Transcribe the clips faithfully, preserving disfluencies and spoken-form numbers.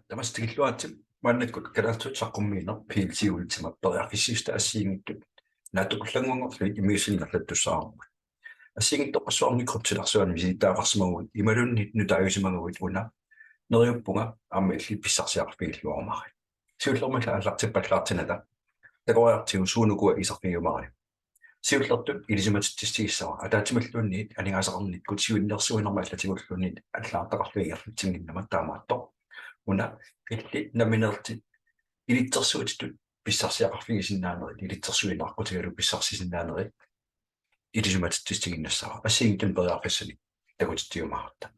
Tamassi tikilluaritsi. Maannakkut kalaallisut saqqummiineq P L C Ultima periarfissiissutip assigiinngitsut naatsukullannguanngorlugit immiussineq ingerlattussaavarput. Assigiinngitsorpassuarnik kryptop silarsuani misilittagaqarsimaguit imaluunniit nutaajusimaguit una neriuppunga aamma illit pissarsiaqarfigilluarumaarit. Siullermillu aallartippallaartinnata takoriartigu suunukua iserfigiumaarit. Siullertut ilisimatitsissutigissavara ataatsimilluunniit aningaasaqarnikkut siunnersuinermi allatigulluunniit allagartaqarluni ingerlatsinnginnama taamaattoq. Una illit nammineerlutit ilitsersuutitut pissarsiaqarfigisinnaanerit, ilitsersuineq aqqutigalugu pissarsisinnaanerit ilisimatitsissutiginnassavat assigiinngitsunik periarfissanik takutitsiumaaratta.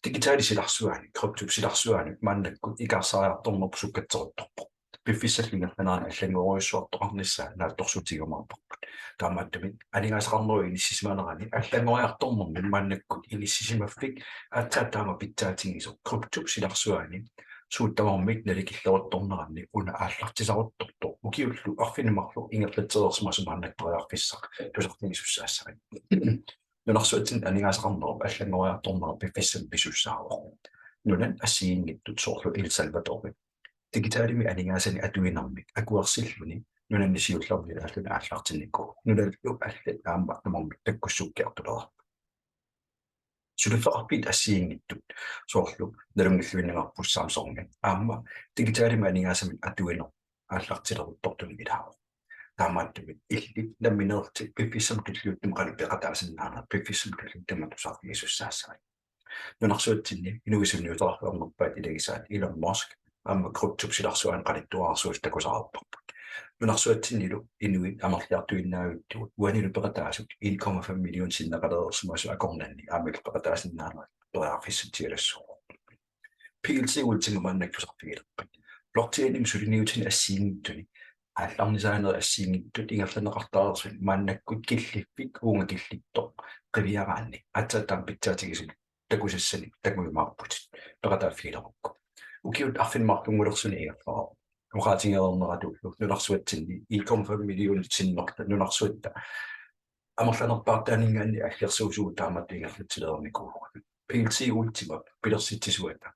Digitali silarsuani, kryptop silarsuani maannakkut ikaarsaariartornerput sukkatseruttorpoq. Piffissallu ingerlanerani allanngorujussuartoqarnissaa naatsorsuutigiumaarparput. Taamaattumik aningaasaqarnerup inissisimanerani allanngoriartornermi maannakkut inissisimaffik aatsaat taama pitsaatigisoq kryptop silarsuani suut tamarmik nalikilleruttorneranni una aallartisaruttortoq ukiullu arfineq-marluk ingerlatsereersimasoq maannakkut periarfissaq tusartigisussaassavit. Nunarsuatsinni aningaasaqarnerup allanngoriartornera piffissami pisussaavoq. Nunani assigiinngitsut soorlu El Salvadori digitalimik aningaasanik atuinermik akuersilluni nunanni siullermi ilaalluni aallartinnikuuvoq. Nunallu allat aamma tamarmik takkussukkiartulerput. Suliffeqarfiit assigiinngitsut soorlu nalunngilluinnangaarput Samsungi aamma digitalimik aningaasanik atuineq aallartileruttortunik ilaavoq. Taamaattumik illit nammineerlutit piffissami tulliuttumi qanoq peqataasinnaanerit, piffissami tulliuttumi tusarfigisussaassavat. Nunarsuatsinni inuit sunniuteqarfiornerpaat ilagisaat Elon Musk aamma kryptop silarsuani qanittuararsuusoq takusarparput. Nunarsuatsinnilu inuit amerliartuinnavittugut uanilu peqataasut en komma fem million sinneqalereersimasut akornanni aamma illit peqataasinnaanerit periarfissatsialassuuvoq. P L C Ultima maannakkut tusarfigilerpat blockchainimi suliniutinut assigiinngitsuni aallarnisaanerit assigiinngitsut ingerlanneqartareersut maannakkut killiffik uunga killittoq qiviaraanni aatsaat taama pitsaatigisoq takusassanik takujumaarputit peqataaffigilerukku. Ukiut arfineq-marlunngulersuni ingerlareerpoq. Oqaatigereerneratullu nunarsuatsinni en komma fem millionit sinnerluta nunarsuatta amerlanerpaartaaninngaanniit aggersuusugut taamatut ingerlatsilereernikuuvugut. P L C Ultimap pilersitsisuata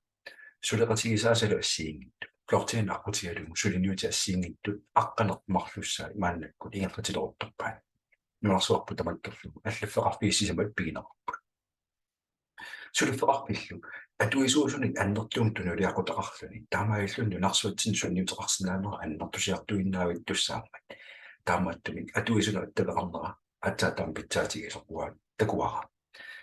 suleqatigisaasalu assigiinngitsut, blockchain aqqutigalugu suliniutit assigiinngitsut aqqaneq-marlussaat maannakkut ingerlatileruttorpaat. Nunarsuarput tamakkerlugu allaffeqarfiit sisamat pigineqarput. Suliffeqarfillu atuisuusunik annertuumik tunuliaqutaqarluni taamaalilluni nunarsuatsinni sunniuteqarsinnaanera annertusiartuinnavittussaammat. Taamaattumik atuisunut attaveqarnera aatsaat taama pitsaatigisoq uanga takuara.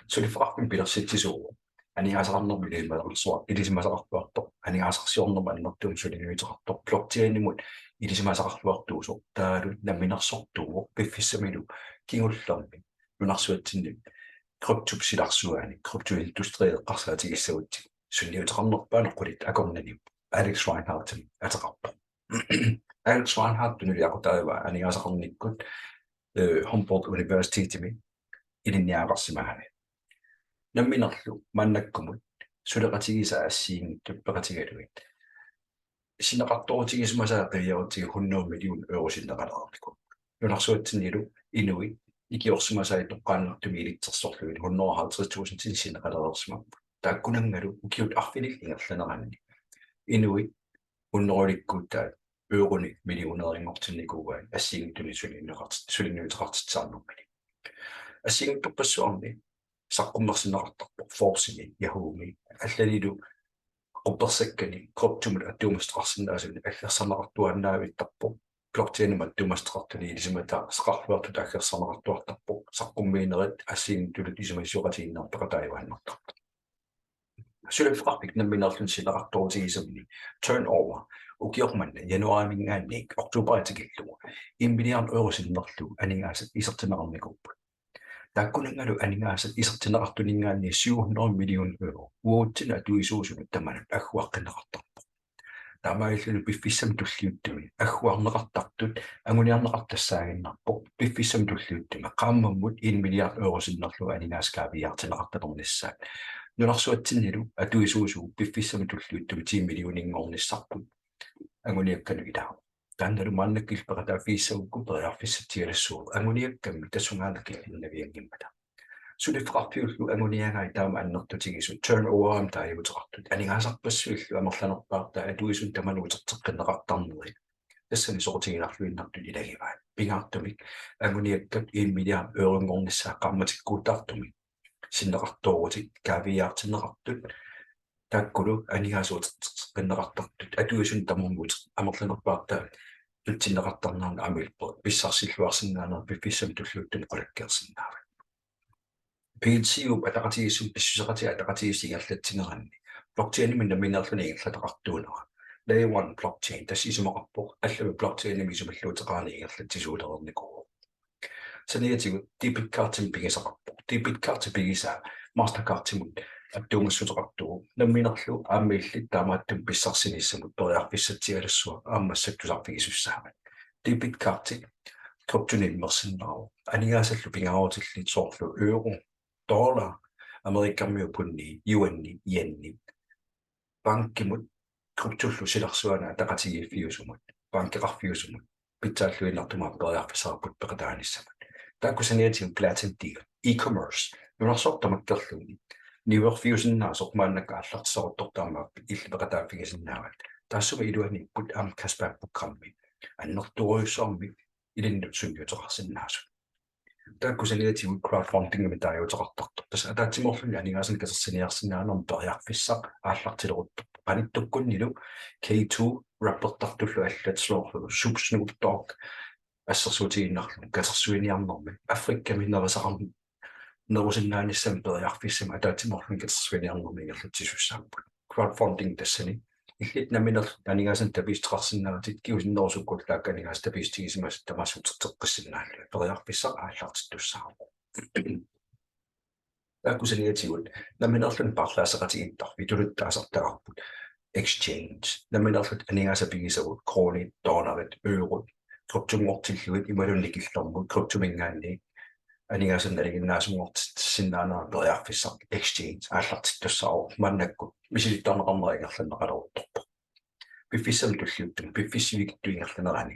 Suliffeqarfimmik pilersitsisuuvoq aningaasaqarnermut ilisimasaqarluar-, ilisimasaqarluartoq, aningaasarsiornermut annertuumik suliniuteqartoq, blockchainimut ilisimasaqarluartuusoq, taavalu namminersortuuvoq piffissamilu kingullermi nunarsuatsinni kryptop silarsuani, kryptoindustri eqqarsaatigissagutsigu, sunniuteqarnerpaanut qulit akornanni Alex Reinhardtimik ateqarpoq. Alex Reinhardt tunuliaqutaavoq aningaasaqarnikkut, øh, Humboldt Universitetimi ilinniagaqarsimagami. Namminerlu maannakkumut suleqatigisaat assigiinngitsut peqatigalugit sinneqartoorutigisimasaat qiviarutsigit hundrede million euro sinneqalereernikuupput. Nunarsuatsinnilu inuit ikiorsimasai toqqaannartumik ilitsersorlugit hundrede og halvtreds tusindinik sinneqalereersimapput. Taakkunanngalu ukiut arfinillit ingerlaneranni inuit hundredelikkuutaat euronik millionerinngortinnikuuaat assigiinngitsunik suliniuteqartit-, suliniuteqartitsisarnermini. Assigiinngitsorpassuarni saqqummersinneqartarpoq Forbesimi, Yahoomi, allanilu quppersakkani kryptomut attuumassuteqarsinnaasunik aggersarneqartuaannavittarpoq, blockchainimut attuumassuteqartunik ilisimasassaqarluartutut aggersarneqartuartarpoq, saqqummiinerit assigiinngitsunik isumasioqatigiinnerat peqataajuaannartarpoq. Suliffeqarfik nammineerluni sinneqartoorutigisumini turnover ukioq manna januaariminngaanniit oktoberip tikillugu en milliard euro sinnerlugu aningaasat isertinneqarnikuupput. Taakkunanngalu aningaasat isertinneqartuninngaanniit syv hundrede million euro uatsinnut atuisuusunut tamanut agguaqqinneqartarpoq. Taamaalilluni piffissami tulliuttumi agguarneqartartut anguniarneqartassaaginnarpoq piffissami tulliuttumi qaammammut en milliard euro sinnerlugu aningaasat kaaviiaartinneqartalernissaat. Nunarsuatsinnilu atuisuusugut piffissami tulliuttumi ti millioninngornissarput anguniakkanut ilaavoq. Taannalu maannakkut illit peqataaffigissagukku periarfissatsialassuuvoq anguniakkammi tassungaannaq killinnavianngimmata. Suliffeqarfiullu anguniagai taama annertutigisut turnoverimik taaguuteqartut aningaasarpassuillu amerlanerpaartaat atuisunut tamanut uterteqqinneqartarneri. Tassani soqutiginarluinnartut ilagivaat. Pingaartumik anguniakkat en milliard euronngornissaat qaammatikkuutaartumik sinneqartoorutit kaaviiaartinneqartut. Taakkulu aningaasat uterteqqinneqartartut atuisunut tamanut amerlanerpaartaat nutsinneqartarnerat aamma illit pissarsilluarsinnaanerit piffissami tulliuttumi qulakkeersinnaavat. PLCU-p ataqatigiissummik pissuseqatigiit ataqatigiissut ingerlatsineranni blockchainimik nammineerluni ingerlataqartuunera. Layer one blockchain tassa isumaqarpoq allamik blockchainimik isumalluuteqarani ingerlatsisuulereernikuuvoq. Saniatigut debit cardimik pigisaqarpoq. Debit cardi pigisaa Mastercardimut attuumassuteqartuuvoq. Namminerlu aamma illit taamaattumik pissarsinissamut periarfissatsialassuaq aamma massakkut tusarfigisussaavat. Debit cardi kryptonik immersinnaavoq. Aningaasallu pingaarutillit soorlu euro, dollar, Amerikamiut pundi, yuani, yeni. Bankimut kryptollu silarsuanut ataqatigiiffiusumut, bankeqarfiusumut, pitsaalluinnartumik periarfissaqarputit peqataanissamut. Taakku saniatigut PlatinDeal, e-commerce, nunarsuaq tamakkerlugu niuerfiusinnaasoq maannakkut aallartisaruttortoq aamma illit peqataaffigisinnaavat. Taassuma iluaniipput aamma cashback programmi. Annertoorujussuarmik ilinnut sunniuteqarsinnaasut. Taakku saniatigut crowdfundingimik taaguuteqartartoq. Tassa ataatsimoorluni aningaasanik katersiniarsinnaanermut periarfissaq aallartileruttorpoq. Qanittukkunnilu K two rappertartullu allat soorlu Snoop Dogg assersuutigiinnarlugu katersuiniarnermi Afrikami nerisaqarnerusinnaanissamut periarfissamik ataatsimoorluni katersuiniarnermi ingerlatsisussaapput. Crowdfunding tassani illit nammineerlutit aningaasanik tapiissuteqarsinnaavutit kingusinnerusukkut taakku aningaasat tapiissutigisimasat tamaasa uterteqqissinnaallugit periarfissaq aallartittussaavoq. Taakku saniatigut nammineerluni paarlaasseqatigiittarfik tuluttut taasartagarput exchange. Nammineerlutit aningaasat pigisavut kronit, dollarit, eurot, kryptonngortillugit imaluunniit killormut kryptominngaanniit aningaasanik nalinginnaasunngortissinnaaneranut periarfissaq exchange aallartittussaavoq. Maannakkut misilittarneqarnera ingerlanneqaleruttorpoq. Piffissami tulliuttumi piffissap sivikitsup ingerlanerani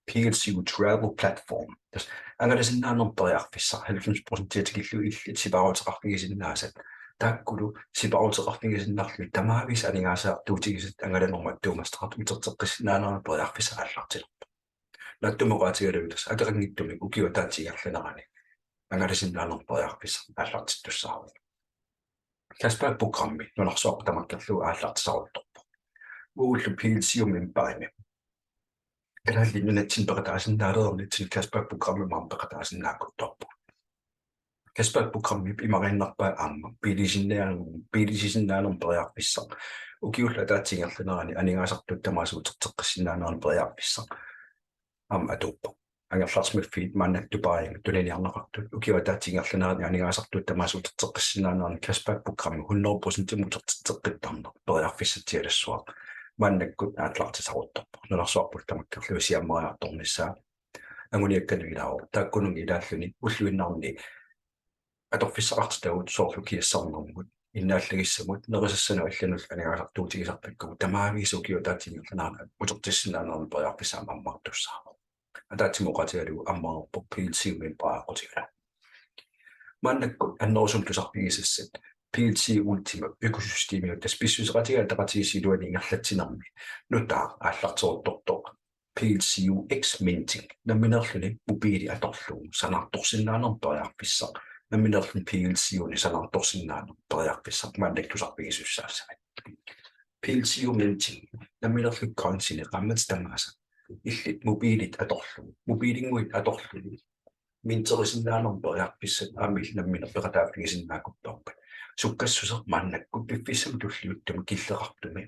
PLCU travel platform. Tassa angalasinnaanermut periarfissaq halvfems procent tikillugu illit sipaaruteqarfigisinnaasat. Taakkulu sipaaruteqarfigisinnarlugit tamaavisa aningaasaartuutigisatit angalanermut attuumassuteqartut uterteqqissinnaaneranut periarfissaq aallartilerpoq. Naatsumik oqaatigalugu tassa akeqanngitsumik ukiup ataatsip ingerlanerani angalasinnaanermut periarfissaq aallartittussaavoq. Cashback programmi nunarsuaq tamakkerlugu aallartisaruttorpoq. Uagullu PLCU memberimi Kalaallit Nunatsinni peqataasinnaalernitsinni cashback programmi aamma peqataasinnaakuttorpoq. Cashback programmi imariinnarpaa aamma biilisinnaanermut, biilisisinnaanermut periarfissaq. Ukiullu ataatsip ingerlanerani aningaasartuutit tamaasa uterteqqissinnaaneranut periarfissaq aamma atuuppoq. Angerlarsimaffiit maannakkut Dubaimi tuniniarneqartut ukiup ataatsip ingerlanerani aningaasartuutit tamaasa uterteqqissinnaaneranut cashback programmi hundrede procentimik uterteqqittarneq periarfissatsialassuaq maannakkut aallartisaruttorpoq. Nunarsuarput tamakkerlugu siammariartornissaa anguniakkanut ilaavoq. Taakkununnga ilaalluni ulluinnarni atorfissaqartitagut soorlu kiassarnermut, innaallagissamut, nerisassanut allanullu aningaasartuutigisartakkagut tamaavisa ukiup ataatsip ingerlanerani utertissinnaaneranut periarfissaq aamma ammartussaavoq. Ataatsimut oqaatigalugu ammareerpoq PLCU member aqqutigalugu. Maannakkut annerusumik tusarfigisassat PLC Ultima økosystemiup tassa pissuseqatigiit ataqatigiissut iluani ingerlatsinermi nutaaq aallarteruttortoq PLCUX minting. Nammineerluni mobiili atorlugu sanaartorsinnaanermut periarfissaq. Nammineerluni PLCU-ni sanaartorsinnaanermut periarfissaq maannakkut tusarfigisussaassavat. PLCU minting. Nammineerluni coinsinik qaammatit tamaasa illit mobiilit atorlugu, mobiilinnguit atorlugu minterisinnaanermut periarfissat aamma illit nammineq peqataaffigisinnaakuttorpat. Sukkassuseq maannakkut piffissami tulliuttumi killeqartumi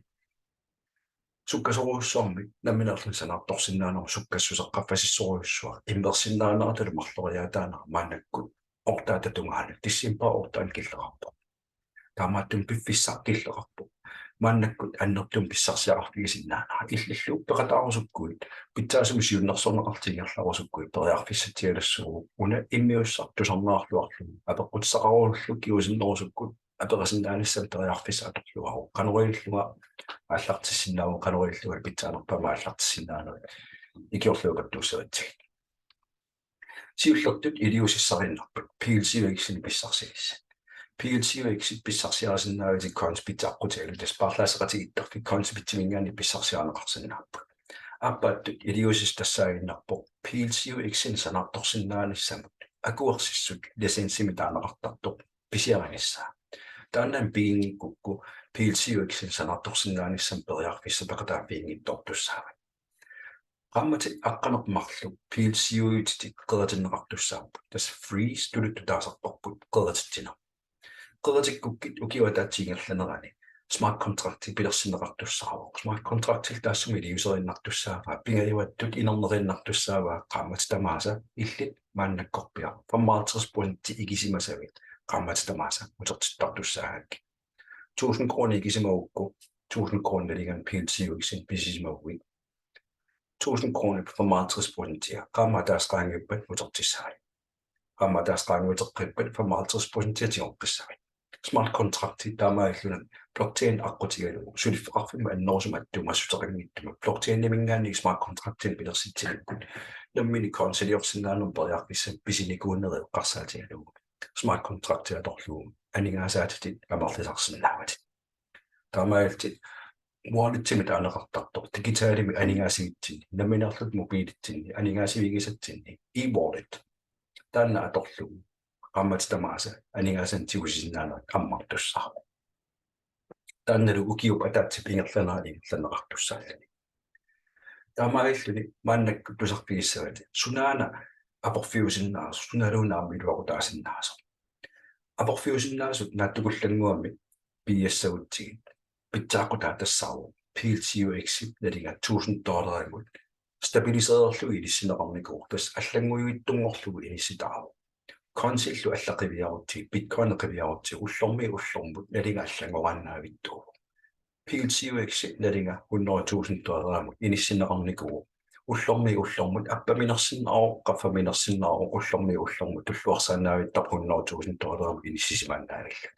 sukkasoorujussuarmik nammineerluni sanaartorsinnaanermut sukkassuseq qaffasissorujussuaq immersinnaaneratalu marloriaataanera maannakkut ortaata tungaanut decembarip ortaanut killeqarpoq. Taamaattumik piffissaq killeqarpoq. Maannakkut annertuumik pissarsiaqarfigisinnaanera illillu peqataarusukkuit pitsaasumik siunnersorneqarlutit ingerlarusukkuit periarfissatsialassuuvoq una immiussaq tusarnaarluarlugu apeqqutissaqarullu kingusinnerusukkut aperisinnaanissamut periarfissaq atorluaruk. Qanorilluunniit aallartissinnaavunga, qanorilluunniit pitsaanerpaamik aallartissinnaanerit ikiorluakattuussavatsigit. Siullertut iliuusissariinnarput PLCUX-inik pissarsiassat. PLCUX-it pissarsiarisinnaavatit Coinsbit aqqutigalugu, tassa paarlaasseqatigiittarfik Coinsbitiminngaanniit pissarsiarineqarsinnaapput. Aappaattut iliuusissaq tassaaginnarpoq PLCUX-inik sanaartorsinnaanissamut akuersissut licensimik taaneqartartoq pisiarinissaa. Taanna piginngikkukku PLCUX-inik sanaartorsinnaanissamut periarfissat peqataaffiginngitsoortussaavat. Qaammatit aqqaneq-marluk PLCU-titit qeritinneqartussaapput. Tassa freeze tuluttut taasarparput qerititsineq. Qeritikkukkit ukiup ataatsip ingerlanerani smart contracti pilersinneqartussaavoq. Smart contractillu taassuma iliuuseriinnartussaavaa, pingajuattut inerneriinnartussaavaa qaammatit tamaasa illit maannakkorpiaq femoghalvtreds procent ikisimasavit qaammatit tamaasa utertittartussaagakkit. Tusind kroner ikisimagukku, tusind kroner nalinganik PLCUX-inik pisisimaguit, tusind kroner femoghalvtreds procentia qaammat ataaseq qaangiuppat utertissavat. Qaammat ataaseq qaangiuteqqippat femoghalvtreds procentia tigoqqissavat. Smart contracti taamaalilluni blockchain aqqutigalugu suliffeqarfimmut annerusumik attuumassuteqanngitsumik blockchainiminngaanniit smart contractinik pilersitsinikkut nammineq coinsiliorsinnaanermut periarfissat pisinikuunerit eqqarsaatigalugu smart contracti atorlugu aningaasaatitit amerlisarsinnaavatit. Taamaalillutit walletsimik taaneqartartoq digitalimik aningaasivitsinni, nammineerlutit mobiilitsinni aningaasivigisatsinni, e-wallet, taanna atorlugu qaammatit tamaasa aningaasanik tigusisinnaanerit ammartussaavoq. Taannalu ukiup ataatsip ingerlanerani ingerlanneqartussaalluni. Taamaalilluni maannakkut tusarfigissavatit sunaana aporfiusinnaasoq, sunaluunniit aamma iluaqutaasinnaasoq. Aporfiusinnaasut naatsukullannguamik piiassagutsigit pitsaaqutaa tassaavoq PLCUX-ip nalinga tusind dollarimut stabilisererlugu inissinneqarnikuuvoq, tassa allannguiuittunngorlugu inissitaavoq. Coinsillu alla qiviarutsigit, Bitcoini qiviarutsigit, ullormiit ullormut nalinga allanngoraannaavittuuvoq. PLCUX-ip nalinga hundrede tusind dollarimut inissinneqarnikuuvoq. Ullormiit ullormut appaminersinnaavoq, qaffaminersinnaavoq, ullormiit ullormut tulluarsaannaavittarpoq hundrede tusind dollarimut inissisimaannaavilluni.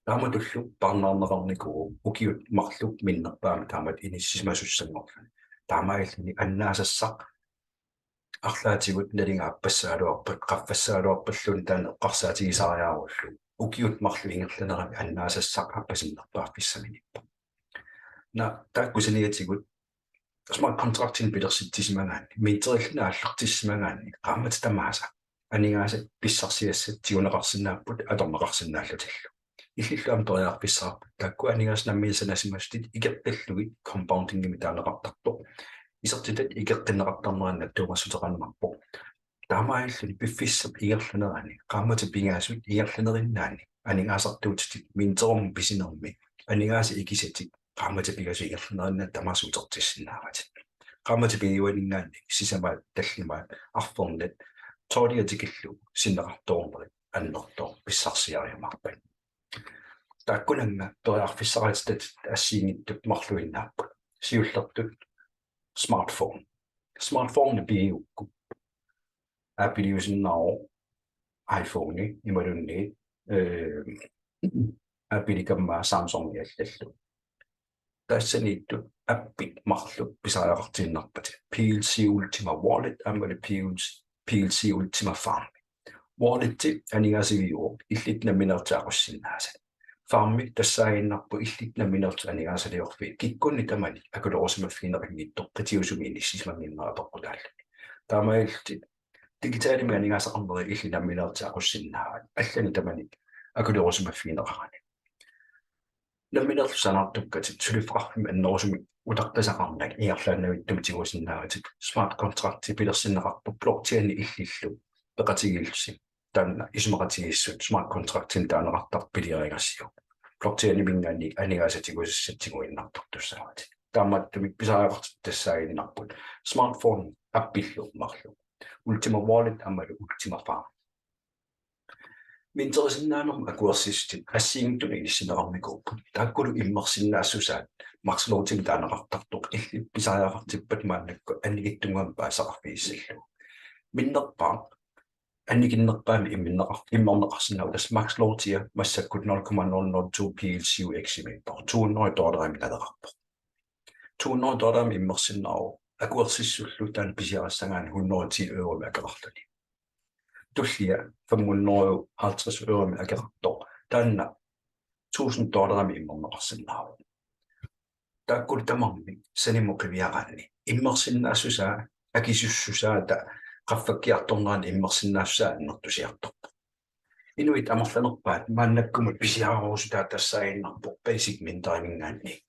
Taamatullu parnaarneqarnikuuvoq ukiut marluk minnerpaamik taamatut inissisimasussanngorluni. Taamaalilluni annaasassaq arlaatigut nalinga appassagaluarpat, qaffassagaluarpalluunniit taanna eqqarsaatigisariaarullugu ukiut marluk ingerlaneranni annaasassaq appasinnerpaaffissaminiippoq. Naa, taakku saniatigut smart contractinik pilersitsisimagaanni, minterilluni aallartissisimagaanni, qaammatit tamaasa aningaasat pissarsiassat tiguneqarsinnaapput atorneqarsinnaallutillu. Illillu aamma periarfissaqarputit taakku aningaasat nammineq sanasimasatit ikeqqillugit compoundingimik taaneqartartoq. Isertitat ikeqqinneqartarneranni attuumassuteqarneqarpoq. Taamaalilluni piffissap ingerlanerani, qaammatit pingasut ingerlanerinnaanni, aningaasartuutitit minterimut pisinermi aningaasat ikisatit qaammatit pingasut ingerlanerinnaanni tamaasa utertissinnaavatit. Qaammatit pingajuanninngaanniit sisamaat, tallimaat, arfernat, tolviat tikillugu sinneqartoornerit annertooq pissarsiariumaarpat. Taakkunannga periarfissaqartitatit assigiinngitsut marluinnaapput. Siullertut smartphone. Smartphone pigigukku Apple-iusinnaavoq, iPhone imaluunniit, eh, Apple-ip aamma Samsung allallu. Tassaniittut appit marluk pisariaqartiinnarpatit. PLC Ultima Wallet aammalu PLC, PLC Ultima Farm. Walletti aningaasiviuvoq illit nammineerlutit aqussinnaasat. Farmi tassaaginnarpoq illit nammineerlutit aningaasaliorfiit kikkunnit tamanit akulerusimaffigineqanngitsoq qitiusumik inissisimannginnera peqqutaalluni. Taamaalillutit digitalimik aningaasaqarnerit illit nammineerlutit aqussinnaavat allanik tamanit akulerusimaffigineqarani. Nammineerlutit sanaartukkatit suliffeqarfimmut annerusumik utaqqisaqarnak ingerlaannavittumik tigusinnaavatit smart contracti pilersinneqartoq blockchaini illillu peqatigiillusi. Taanna isumaqatigiissut smart contractinik taaneqartartoq piliarigassiuk. Blockchainiminngaanniit aningaasat tigusassat tiguinnartartussaavatit. Taamaattumik pisariaqartitat tassaaginnarput smartphone appillu marluk, Ultima Wallet aammalu Ultima Farm. Minterisinnaanermut akuersissutit assigiinngitsunut inissinneqarnikuupput. Taakkulu immersinnaassusaat Max Loadimik taaneqartartoq illit pisariaqartippat maannakkut annikitsunnguamik paasisaqarfigissallugu. Minnerpaaq annikinnerpaamik imminneqar-, immerneqarsinnaavoq, tassa Max Loadia massakkut nul komma nul nul to PLCUX-imiippoq, to hundrede dollarimik naleqarpoq. To hundrede dollarimik immersinnaavoq akuersissullu taanna pisiarissagaanni hundrede ti euromik akeqarluni. tullia femhundrede og halvtreds euromik akeqartoq, taanna tusind dollarimik immerneqarsinnaavoq. Taakkulu tamarmik sanimut qiviaraanni immersinnaassusaa, akisussusaata qaffakkiartornerani immersinnaassusaa annertusiartorpoq. Inuit amerlanerpaat maannakkumut pisiarerusutaa tassaaginnarpoq Basic Minteriminngaanniit.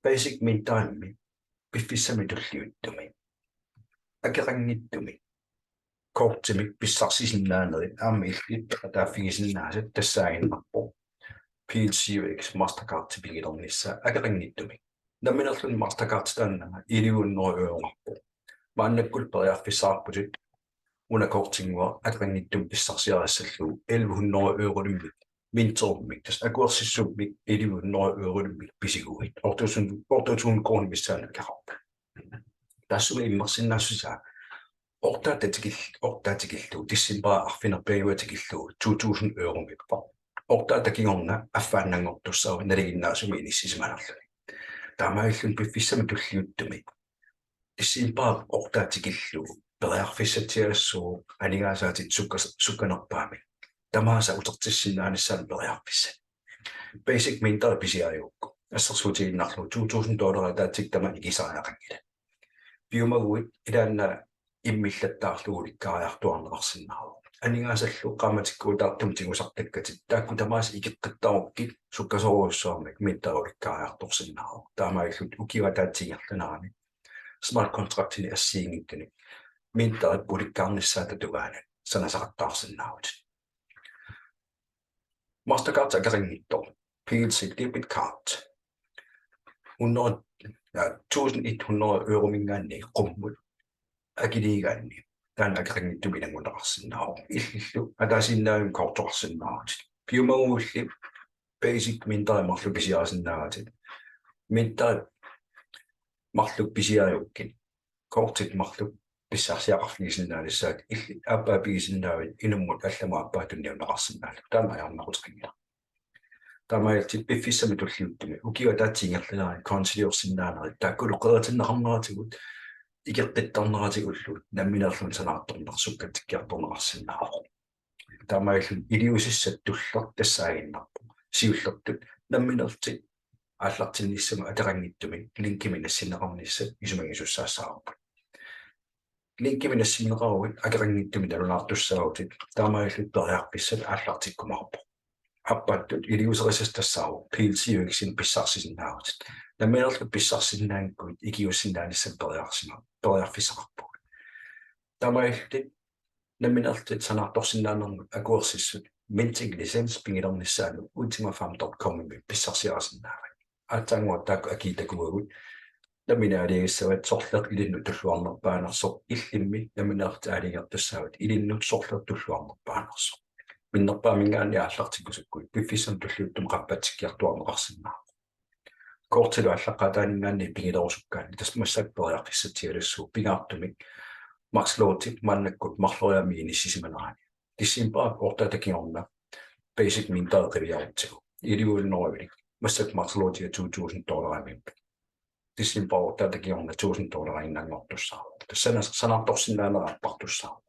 Basic Minterimik piffissami tulliuttumi akeqanngitsumik kortimik pissarsisinnaanerit aamma illit peqataaffigisinnaasat tassaaginnarpoq PLCUX Mastercard pigilernissaa akeqanngitsumik. Nammineerluni Mastercard taanna elleve hundrede euroqarpoq. Maannakkut periarfissaqarputit una kortinnguaq akeqanngitsumik pissarsiarissallugu elleve hundrede eurolimmik minterimmik, tassa akuersissummik elleve hundrede eurolimmik pisiguit. Otte tusind, otte tusind kroner missaanut akeqarpoq. Taassuma immersinnaassusaa otte tikil-, otte tikillugu, decembarip arfineq-pingajuat tikillugu to tusind euromiippoq. Otte kingorna affaannanngortussaavoq nalinginnaasumik inissisimanerluni. Taamaalilluni piffissami tulliuttumi decembarip otte tikillugu periarfissatsialassuuvoq aningaasaatit sukkas-, sukkanerpaamik tamaasa utertissinnaanissaannut periarfissat. Basic Minteri pisiarigukku assersuutigiinnarlugu to tusind dollarit ataatsikka tamanit ikisariaqanngilat. Piumaguit ilaanna immillattaarlugu ulikkaariartuaarneqarsinnaavoq. Aningaasallu qaammatikkuutaartumik tigusartakkatit taakku tamaasa ikeqqittarukkit sukkasoorujussuarmik minteri ulikkaariartorsinnaavoq. Taamaalillutit ukiup ataatsip ingerlanerani smart contractinik assigiinngitsunik minterip ulikkaarnissaata tungaanut sanasaqattaarsinnaavutit. Mastercard akeqanngitsoq, PLC debit card, hundrede, ja, tusind et hundrede eurominngaanniit qummut akiliigaanni taanna akeqanngitsumik ilanngunneqarsinnaavoq. Illillu ataasiinnaavimmi kortoqarsinnaavutit. Piumagulli Basic Minteri marluk pisiarisinnaavatit. Minteri marluk pisiarigukkit kortit marluk pissarsiaqarfigisinnaalissavat, illit aappaa pigisinnaavit inummut allamut aappaa tunniunneqarsinnaallugu. Taanna ajornaquteqanngilaq. Taamaalillutit piffissami tulliuttumi ukiup ataatsip ingerlanerani coinsiliorsinnaanerit taakkulu qeritinneqarneratigut ikeqqittarneratigullu nammineerluni sanaartorneq sukkatsikkiartorneqarsinnaavoq. Taamaalilluni iliuusissat tulleq tassaaginnarpoq siullertut nammineerlutit aallartinnissamut akeqanngitsumik linkimik nassinneqarnissat isumagisussaassavarput. Linkimik nassinneqaruit akeqanngitsumik nalunaartussaavutit, taamaalillutit periarfissat aallartikkumaarpoq. Aappaattut iliuuserisassat tassaavoq PLCUX-inik pissarsisinnaavutit. Nammineerlutit pissarsisinnaanngikkuit ikiuussinnaanissannut periarsima-, periarfissaqarpugut. Taamaalillutit nammineerlutit sanaartorsinnaanermut akuersissut minting licens pigilernissaanut ultimafam dot com-imi pissarsiarisinnaavat. Aatsaannguaq taakku akii takuagut. Nammineq aalajangissavat sorleq ilinnut tulluarnerpaanersoq, illimmi nammineerlutit aalajangertussaavat ilinnut sorleq tulluarnerpaanersoq. Minnerpaaminngaanniit aallartikkusukkuit piffissami tulliuttumi qaffakkiartuaarneqarsinnaavoq. Kortilu aallaqqaataaninngaanniit pigilerusukkaanni tassa massakkut periarfissatsialassuuvoq, pingaartumik max loadit maannakkut marloriaammik inissisimanerani. Decembarip otte kingorna Basic Minteri qiviarutsigu elleve hundrede eurolik, massakkut max loadia to tusind dollarimiippoq. Decembarip otte kingorna tusind dollariinnanngortussaavoq. Tassani sanaartorsinnaaneq appartussaavoq.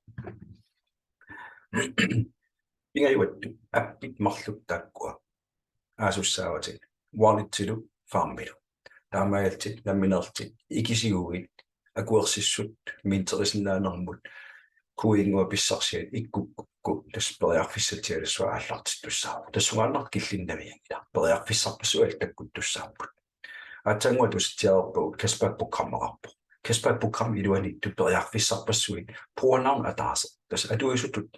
Pingajuattut appit marluk taakkua aasussaavatit, wallettilu farmilu. Taamaalillutit nammineerlutit ikisiguit akuersissut minterisinnaanermut Q I-nngua pissarsiat ikkukkukku tassa periarfissatsialassuaq aallartittussaavoq. Tassungaannaq killinnavianngilaq, periarfissarpassuit allat takkuttussaapput. Aatsaannguaq tusatsiareerpagut cashback-programmeqarpoq. Cashback-programmip iluaniittut periarfissarpassuit brugernavn ataaseq, tassa atuisutut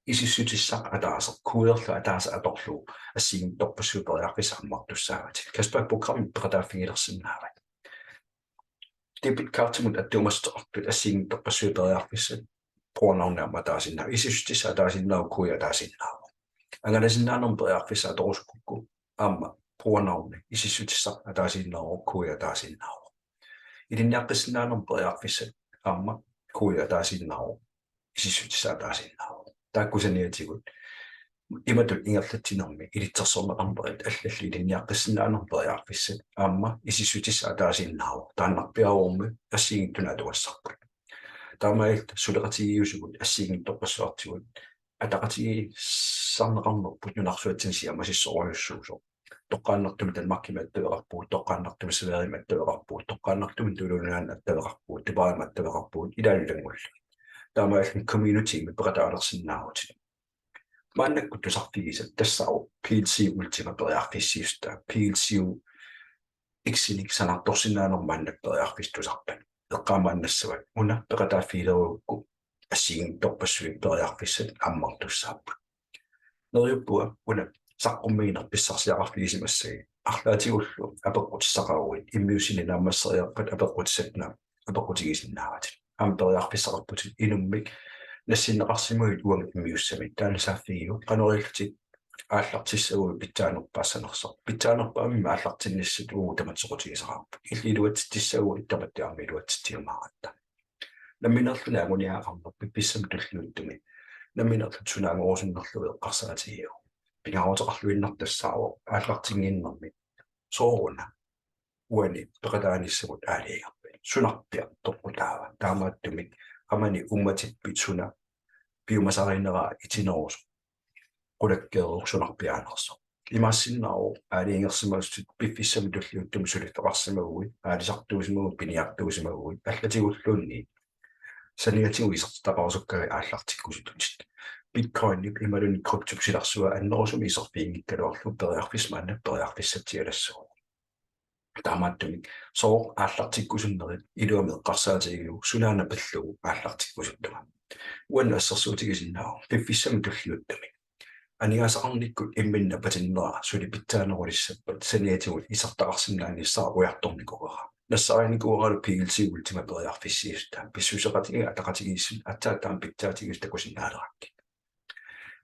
isissutissaq ataaseq, koderlu ataaseq atorlugu assigiinngitsorpassuit periarfissat ammartussaavatit. Cashback-programmi peqataaffigilersinnaavat. Debit cardimut attuumassuteqartut assigiinngitsorpassuit periarfissat brugernavni aamma ataasiinnaavoq, isissutissaq ataasiinnaavoq, kode ataasiinnaavoq. Angalasinnaanermut periarfissaq atorusukkukku aamma brugernavni isissutissaq ataasiinnaavoq, kode ataasiinnaavoq. Ilinniaqqissinnaanermut periarfissat aamma kode ataasiinnaavoq, isissutissaq ataasiinnaavoq. Taakku saniatigut imatut ingerlatsinermi ilitsersorneqarnerit allallu ilinniaqqissinnaanermut periarfissat aamma isissutissaq ataasiinnaavoq taannarpiaruummi assigiinngitsunut atugassarput. Taamaalilluta suleqatigiiusugut assigiinngitsorpassuartigut ataqatigiissaarneqarnerput nunarsuatsinni siammasissorujussuusoq. Toqqaannartumik Danmarkimi attaveqarpugut, toqqaannartumik Sverigemi attaveqarpugut, toqqaannartumik Tuluit Nunaanni attaveqarpugut, Dubaimi attaveqarpugut, ilaalu ilanngullugit. Taamaalilluni communitymik peqataalersinnaavutit. Maannakkut tusarfigisat tassaavoq P L C Ultima periarfissiissutaa, P L C U ikitsinik sanaartorsinnaanermut maanna periarfissaq tusarpat. Eqqaamaannassavat una peqataaffigilerukku assigiinngitsorpassuit periarfissat ammartussaapput. Neriuppunga una saqqummiineq pissarsiaqarfigisimassagit arlaatigullu apeqqutissaqaruit immiussineq naammasseriarpat apeqqutissat naam apeqqutigisinnaavat. Aamma periarfissaqarputit inummik nassinneqarsimaguit uanga immiussamik. Taanna saaffigiuk qanoq ilillutit aallartissaguit pitsaanerpaassanersoq. Pitsaanerpaamik aallartinnissat uagut tamatta soqutigisaqaarput. Illit iluatsitsissaguit tamatta aamma iluatsitsiumaaratta. Nammineerluni anguniagaqarneq piffissami tulliuttumi nammineerlutit sunaanngorusunnerlugit eqqarsaatigiuk. Pingaaruteqarluinnartoq tassaavoq aallartinnginnermi sooruna uani peqataanissamut aalajangerpat. Sunarpiaq toqqutaava? Taamaattumik qamani uummatippit suna piumasarineraa itinerusoq qulakkeeruk sunarpiaanersoq. Imaassinnaavoq aalajangersimaguit piffissami tulliuttumi suliffeqarsimaguit, aalisartuusimaguit, piniartuusimaguit, allatigulluunniit saniatigut isertitaqarusukkavit aallartikkusutit. Bitcoinip imaluunniit kryptop silarsua annerusumik iserfiginngikkaluarlugu periarfissaq maanna periarfissatsialassuuvoq. Taamaattumik sooq aallartikkusunnerit iluamik eqqarsaatigiuk sunaana pillugu aallartikkusuttuma. Uannut assersuutigisinnaavoq piffissami tulliuttumi aningaasaqarnikkut imminut napatinnera suli pitsaanerulissappat saniatigut isertitaqarsinnaanissara ujartornikuuara. Nassariinnikuuaralu P L C Ultima periarfissiissutaa pissuseqatigiit ataqatigiissut aatsaat taama pitsaatigisoq takusinnaalerakkit.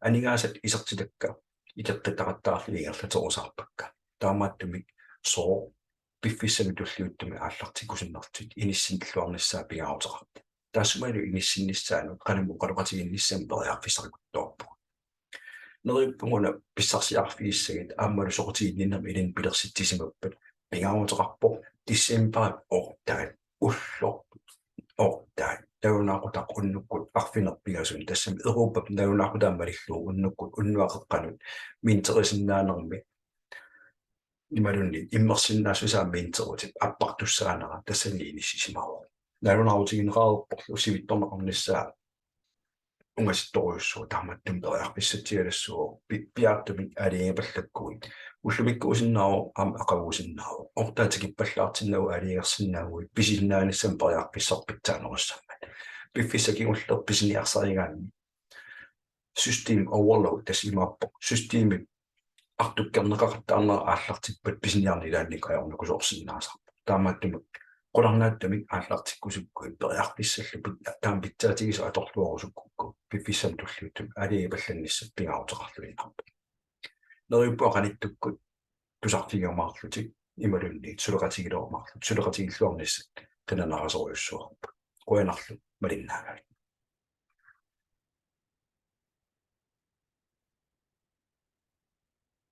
Aningaasat isertitakka ikeqqittaqattaarlugit ingerlaterusaarpakka. Taamaattumik sooq piffissami tulliuttumi aallartikkusunnerlutit inissinilluarnissaa pingaaruteqarpoq. Taassumalu inissinnissaanut qanimut oqaloqatigiinnissamut periarfissarikuttoorpugut. Neriuppunga una pissarsiaqarfigissagit aammalu soqutiginninnermi ilinnut pilersitsisimappat pingaaruteqarpoq decembarip otte ulloq otte. Nalunaaqutaq unnukkut arfineq-pingasunut, tassami Europap nalunaaqutaq malillugu unnukkut unnuap qeqqanut minterisinnaanermi imaluunniit immersinnaassusaa minterutip appartussaanera tassani inissisimavoq. Nalunaarutigineqareerporlu sivitsorneqarnissaa ungasittorujussuuvoq, taamaattumik periarfissatsialassuuvoq. Pi-, piaartumik aalajangipallakkuit ullumikkuusinnaavoq aamma aqaguusinnaavoq. Ortaa tikippallaartinnagu aalajangersinnaaguit pisinnaanissamut periarfissaq pitsaanerussammat. Piffissaq kingulleq pisiniarsarigaanni system overload, tassa imaappoq systemip artukkerneqaqattaarnera aallartippat pisiniarneq ilaannikkut ajornakusoorsinnaasarpoq. Taamaattumik qularnaatsumik aallartikkusukkuit periarfissallu pit-, taama pitsaatigisoq atorluarusukkukku piffissami tulliuttumi aalajangipallannissat pingaaruteqarluinnarpoq. Neriuppunga qanittukkut tusarfigiumaarlutit imaluunniit suleqatigilerumaarlutit, suleqatigilluarnissat qinanaasorujussuuarput. Qujanarlu malinnaagavit.